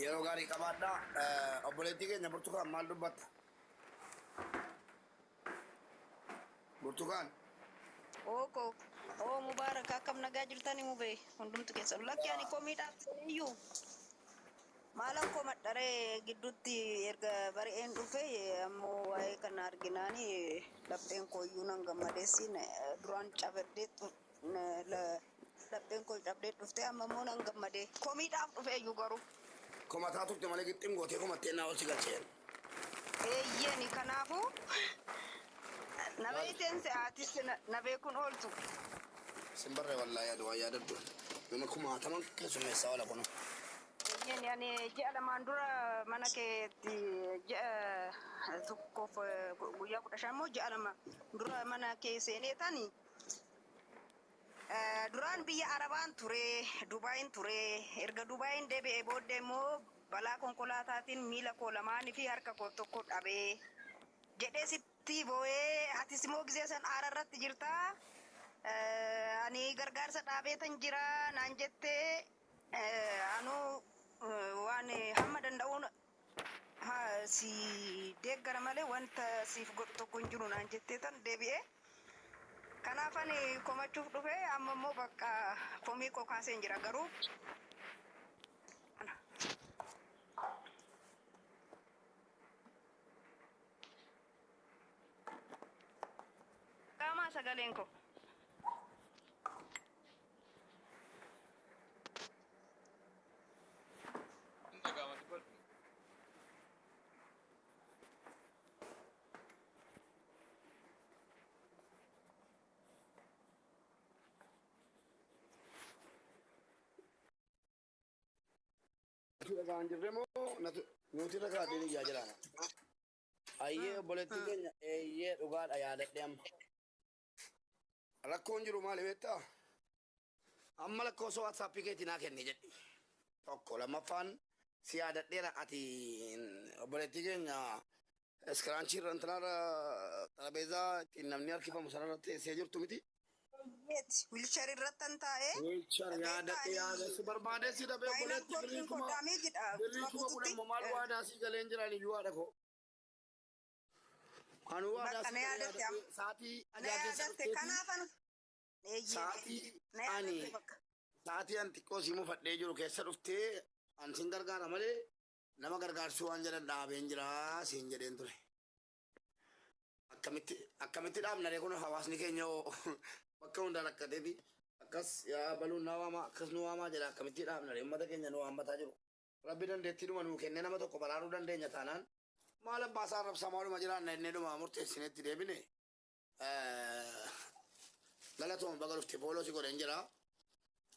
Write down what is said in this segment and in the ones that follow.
Yeroo gaarii qabaadhaa. Obboleettii keenya Burtukaan maal dubbatta? Burtukaan. Ooko oo Mubaarak akkam nagaa jirtani mube hundumtu keessan lakki ani komiidhaaf iyyuu maalan komadharee gidduutti erga bari'een dhufe ammoo waa'ee kana arginaani lapheen koo iyyuu nan gammadeessi duraan cabadhee Lapheen koo cabdee dhufte amma immoo nan gammadee. Komiidhaaf dhufe iyyuu garuu. Komataa turte malee gixxim gootee komattee naa ol si galcheen. Eeyyeni kanaafuu na beeyteen se'a atis na beekuun ooltu. Sin barre wallaahi ati waan yaadadhu nama kumaataman keessummeessaa oola kunoo. Eeyyeni ani ji'a lamaan dura mana keetti ji'a tokkoof guyyaa 15 immoo ji'a 2 dura mana kee seenee tani Duraan biyya Arabaan ture, Dubaayin ture. Erga Dubaayin deebi'ee booddee immoo balaa konkolaataatiin miila koo lamaanii fi harka koo tokko dhabe jedhee sitti boo'ee atis immoo gizee san aara irratti jirta. Ani gargaarsa dhaabeetan jira naan jette. Anuu waan hamma danda'uun si deeggara malee wanta siif godhu tokko hin jiru naan jetteetan deebi'e. Kanaaf ani komachuuf dhufe amma immoo bakka komii koo kaaseen jira garuu. Qaamaa sagaleen koo. Hin dhaga'ama dubbadhu. Natu dhagaa hin jirre moo natu nuti irra kaatee iyyaa jira. Ayyee obboleettii keenya eeyyee dhugaadha yaadadhe amma. Rakkoon jiru maali beektaa? Amma lakkoofsa WhatsApp keetii naa kenni jedhi. Tokko lammaffaan si yaadadheera ati obboleettii keenya iskiraanchii irra intalaarra xarabeezaa ittiin namni harkifamu sanarra teessee jirtu miti. Eeyyeeti. Wiilchar irrattan taa'ee. Wiilchar Beektaa yaadadhe ani yaada si barbaadee si dhabee faayinaan obboleetti birrii koordiin koo kuma daameejidha birrii guutumaa kuma kudhan guututti. moo maal waadaa sii galeen jiraan iyyuu haadha koo. Anuu waadaa Bakka sii na galee yaadatte yaadadhe amma. sa'aatii Na ajaa keessa yaadatte dhufteeti kanaafan eeyyee sa'aatii na ani yaadatte bakka. sa'aatii an xiqqoo sii mufadhee jiru keessa dhuftee an sin gargaara malee nama gargaarsuu waan jedhan dhaabeen jira siin jedheen ture. Akkamitti akkamitti dhaabna ree kun hawaasni keenya hoo bakka hundaa rakkateeti akkas yaa baluun naa waamaa akkas nu waamaa jedha akkamitti dhaabna ree uummata keenya nu waammataa jiru. Rabbi dandeettiidhuma nuu kennee nama tokko baraaruu dandeenya taanaan maal abbaa isaa arrabsaa maaluma jiraanna jennee dhuma murteessinee itti deebine. Galatooma baga dhufte fooloo si godheen jira.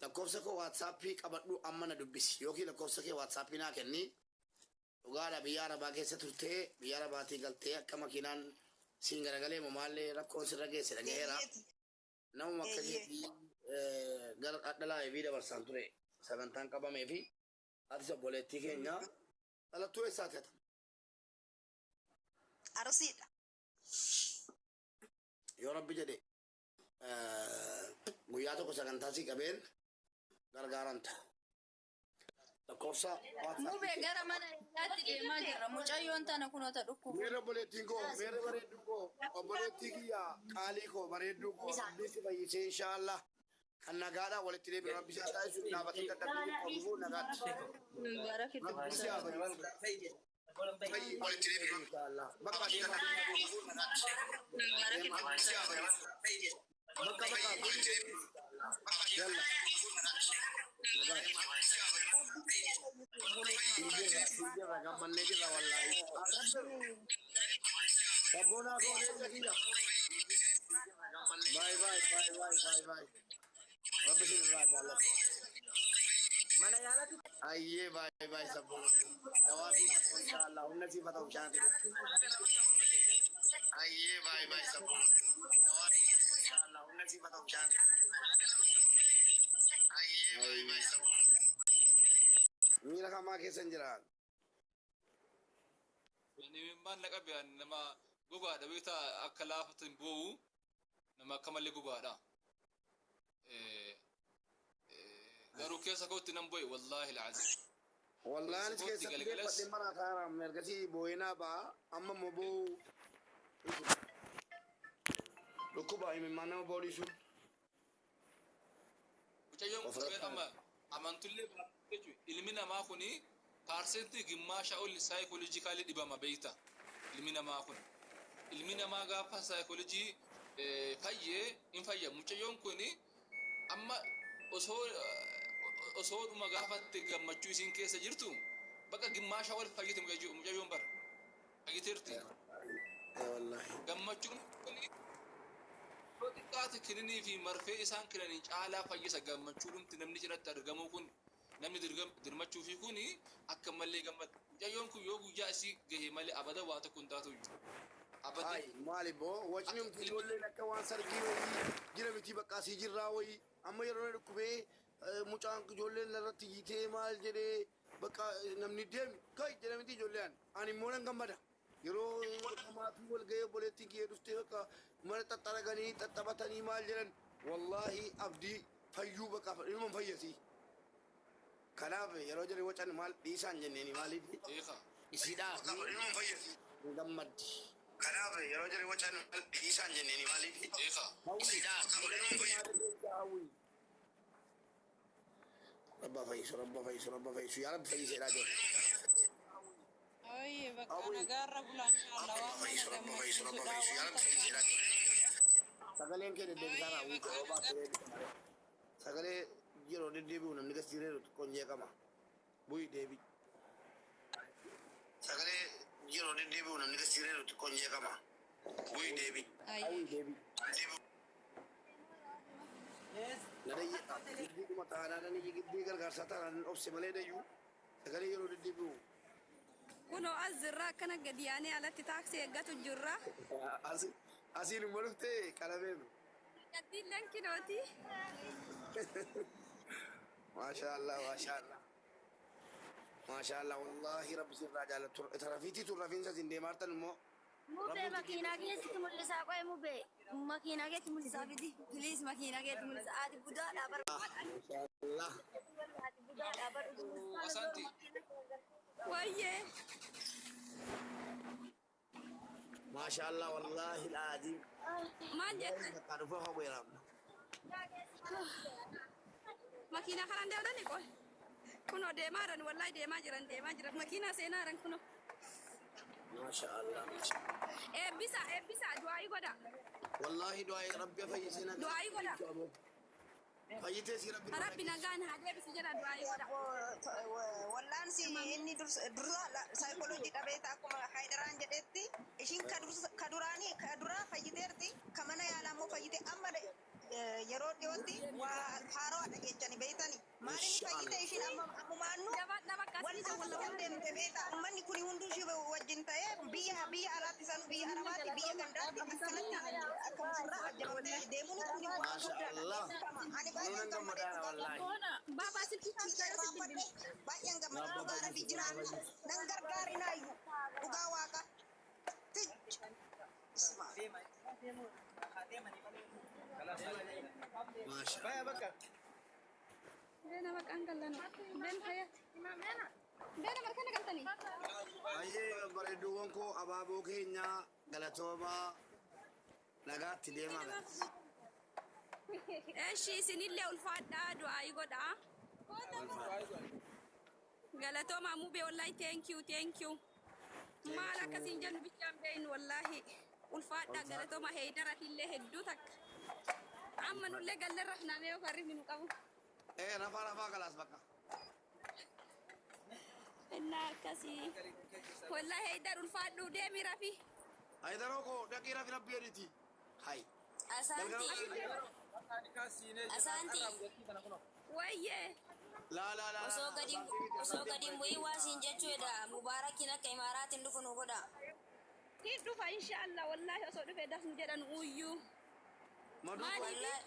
Lakkoofsa koo waatsaappii qabadhu amma na dubbisi yookiin lakkoofsa kee waatsaappii naa kenni. Dhugaadha biyya arabaa keessa turtee biyya arabaatii galtee akka makiinaan siin garagalee moo maallee rakkoon sirra geesse dhagaheera. Eeyyeeti. Namuma akka Eeyyee. keetii gara dhadha laayivii dabarsaan ture sagantaan qabamee fi atis obboleettii keenya dhalattuu eessaati ati? Arsiidha. Yoo rabbi jedhe guyyaa tokko sagantaa sii qabeen gargaaramta. Lakkoofsa WhatsApp Mube gara mana yaalaatti deemaa jirra. Mucayyoon tana kunoo ta dhukkubu. Meerre obboleettiin koo, meerre bareedduu koo, obboleettii kiyya qaalii koo, bareedduu koo, rabbii si fayyisee inshaallah kan nagaadhaan walitti deebi'u rabbi si haa taasisu dhaabatee dadhabbii jirtu ofifuu nagaatti. Mubarak itti Rabbi si haa fayyisu. Fayyi walitti deebi'u inshaallah. Bakka deemaa Mubarak itti bakka bakka yalla. Sii jirra, sii jirra, gammannee jirra wallaahi. Sabboonaa koo leenca kiyya. Baay baay baay baay baay baay. Rabbi isin irraa jaallatu. Mana yaalatti Ayyee baay baay sabboonaa koo. Dawaa siif haa ta'u inshaallah. Humna siif haa ta'u bishaan ati dhugdu. Ayyee baay baay sabboonaa koo. Dawaa siif haa ta'u inshaallah. Humna siif haa ta'u bishaan ati dhugdu. Ayyee baay baay sabboonaa koo. Miira hamaa keessa hin jiraan. Ani imimmaan na qabe ani nama gogaadha beektaa akka laafatti hin boo'u nama akka malee gogaadha. Garuu keessa kootti nan bo'e wallaahi al'aziim. Wallaahi anis Ispoortii keessatti galgalas deeffadhee mana kaaraam ergasii boo'inaa ba'a amma immoo boo'u dhukkuba imimmaan nama boolisu. Mucayyoon kun Ofirratti amma amantullee baattu jechuudha. Ilmi namaa kuni paarsentii gimmaasha ol saayikooloojikaalii dhibama beekta. Ilmi namaa kun. Ilmi namaa gaafa saayikooloojii fayyee hin fayya. Mucayyoon kuni amma osoo osoodhuma gaafatti gammachuu isiin keessa jirtu bakka gimmaasha ol fayyite mucayyoon bara. Fayyiteerti. Wallaahi. Gammachuun kun yoo xiqqaate kininii fi marfee isaan kennaniin caalaa fayyisa. Gammachuudhumti namni cinatti argamu kun, namni dirmachuu fi kun akka malee gammada. Mucayyoon kun yoo guyyaa isii gahe malee abada waa tokko hin taatu iyyuu. Abada. Hayi maali boo wacni Akka humti ijoolleen akka waan sargii wayii jira miti bakka asii jirraa wayii amma yeroo dhukkubee mucaan ijoolleen irratti yiitee maal jedhee bakka namni deemi kai jedhe miti ijoolleen ani immoo nan gammada yeroo maatii wal ga'ee obboleettiin kiyya dhuftee bakka mana xaxxaraganii xaxxabatanii maal jedhan wallaahi abdii fayyuu bakka ilma fayyasi. Kanaaf yeroo jedhe wacan maal dhiisaan jenneeni maaliif Eeqa. isiidhaa fi hin gammaddi. Kanaaf yeroo jedhe wacan maal dhiisaan jenneeni maaliif Eeqa. isiidhaa fi hawwi. Rabba fayyisu, rabba fayyisu, rabba fayyisu, yaa rabbi fayyiseedhaa jedhe. Oye, bakka Hawwi. nagaarra bulaa inshallah Rabba waan nama fayyisu, rabba fayyisu, rabba gammachiisudha fayyisu, yaa waan rabbi takka. fayyiseedhaa jedhe. Sagaleen kee deddeebisaa Oye, raawwii bakka yeroo nagaa. baatee deebisa malee. Sagalee yeroo deddeebi'u namni gadi jireeru xiqqoon jeeqama. Bu'i deebi. Sagalee yeroo deddeebi'u namni gadi jireeru xiqqoon jeeqama. Bu'i deebi. Ayyee. Hawwi deebi. Nadayye giddiidhuma taanaadhaan giddii gargaarsaa taanaan obse malee dayyuu sagalee yeroo deddeebi'u. Kunoo as jirra akkana gadi yaanee alatti taaksii eeggatu jirra. Asiin immoo dhuftee qalameenu. Gaddiilleen kinooti. Maasha Allah, maasha Allah. Maasha Allah, wallaahi rabbi sirraa jaallattu. Tarafiitii tun rafiinsa isin deemaartan immoo. Mubee makiinaa keessatti mul'isaa qo'e mubee. Makiinaa keetti mul'isaa fidi. Please, makiinaa keetti mul'isaa. Ati budaadhaa bar. Maasha Allah. Ati budaadhaa bar. Asanti. Wayyee. Maasha Allah, wallaahi al'aadiim. Maal jette? Bakka dhufa hawweeraam. Makiinaa karaan deemtani qoy. Kunoo deemaa jiran, wallahi deemaa jiran, deemaa jiran, makiinaa seenaa jiran kunoo. Maasha Allah. Maasha Allah. Eebbisa, eebbisa, du'aayii godha. Wallaahi du'aa rabbi fayyisee nagaa. Du'aayii godha. Fayyitee si rabbi. Rabbi nagaan haa deebisu jedha, du'aayii godha. Wallaansi inni dura saayikooloojii dhabeeta akkuma Haayidaraan jedhetti ishiin ka duraanii ka duraa fayyiteerti, ka mana yaalaa immoo fayyite. Amma yeroo dhiyootti waa haaraadha jechani beeytani maaliin fayyite ishiin amma ammumaannu Jabaadha bakka asii wanta walla. deemte beekta. Ummanni kuni hunduu ishii wajjin ta'ee biyya alaatti sanu biyya arabaatti biyya gandaatti akkanatti akka musirraa ajjabamtee deemuun kuni waan Maasha guddaadha. Allah. Ani baay'een Nunan gammadee gammadaadha dhugaa. wallaahi. Baabaa silkii Irraanfadhe baay'een gammada dhugaa rabbi jiraan nan gargaarinaayyuu dhugaa waaqa. Tij. Maasha. Baya bakka. Beena maqaan gallan. Been fayyati. Beena markana galtanii. Baay'ee bareedduuwwan koo, abaaboo keenya, galatoomaa, nagaatti deemaa galas. Eshi isinillee ulfaadhaa, du'aayii godhaa. Galatoomaa mubee, wallahi thank you, thank you. Maal akkasiin jennu bichaan beeynu wallahi. Ulfaadhaa, galatoomaa. Heydaratillee hedduu takka. Amma nullee gallerra namee yookaan rifni nu qabu. Ee, rafaa rafaa galaas bakka. Innaa akkasii. Wallahi Heydar ulfaadhuu, deemi rafi. Haydaroo koo, dhaqii rafi, rabbi jedhiti. Hay. Asanti. Asanti. Wayyee. Laa laa laa. Osoo gadi hin bu'in waa siin jechuudha. Mubaarakiin akka Imaaraatiin dhufu nu godha. Hin dhufa inshaallah, wallahi osoo dhufee dafnu jedhan uyyuu. Maduu. Maaliif? Wallahi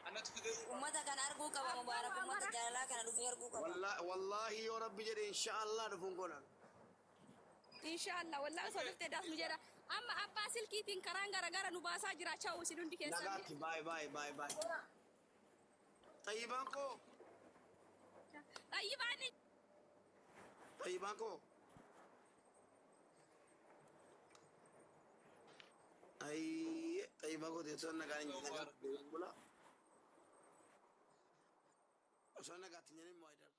Anatu fide. ummata kana arguu qaba Mubaarak, ummata jaalalaa kana dhufee arguu qaba. Wallaahi yoo rabbi jedhe inshaallah dhufuun godhan. Inshaallah, wallahi osoo dhuftee dafnu jedha. Amma abbaa silkiitiin karaan garagara nu baasaa jira cha'u isin hundi keessan. Nagaatti, baay baay baay baay. Xayyibaan koo. Xayyibaani. Xayyibaa koo. Ayyee xayyibaa koo osoo nagaan hin jedhin bula. Osoo nagaatti hin jedhin immoo Haydar.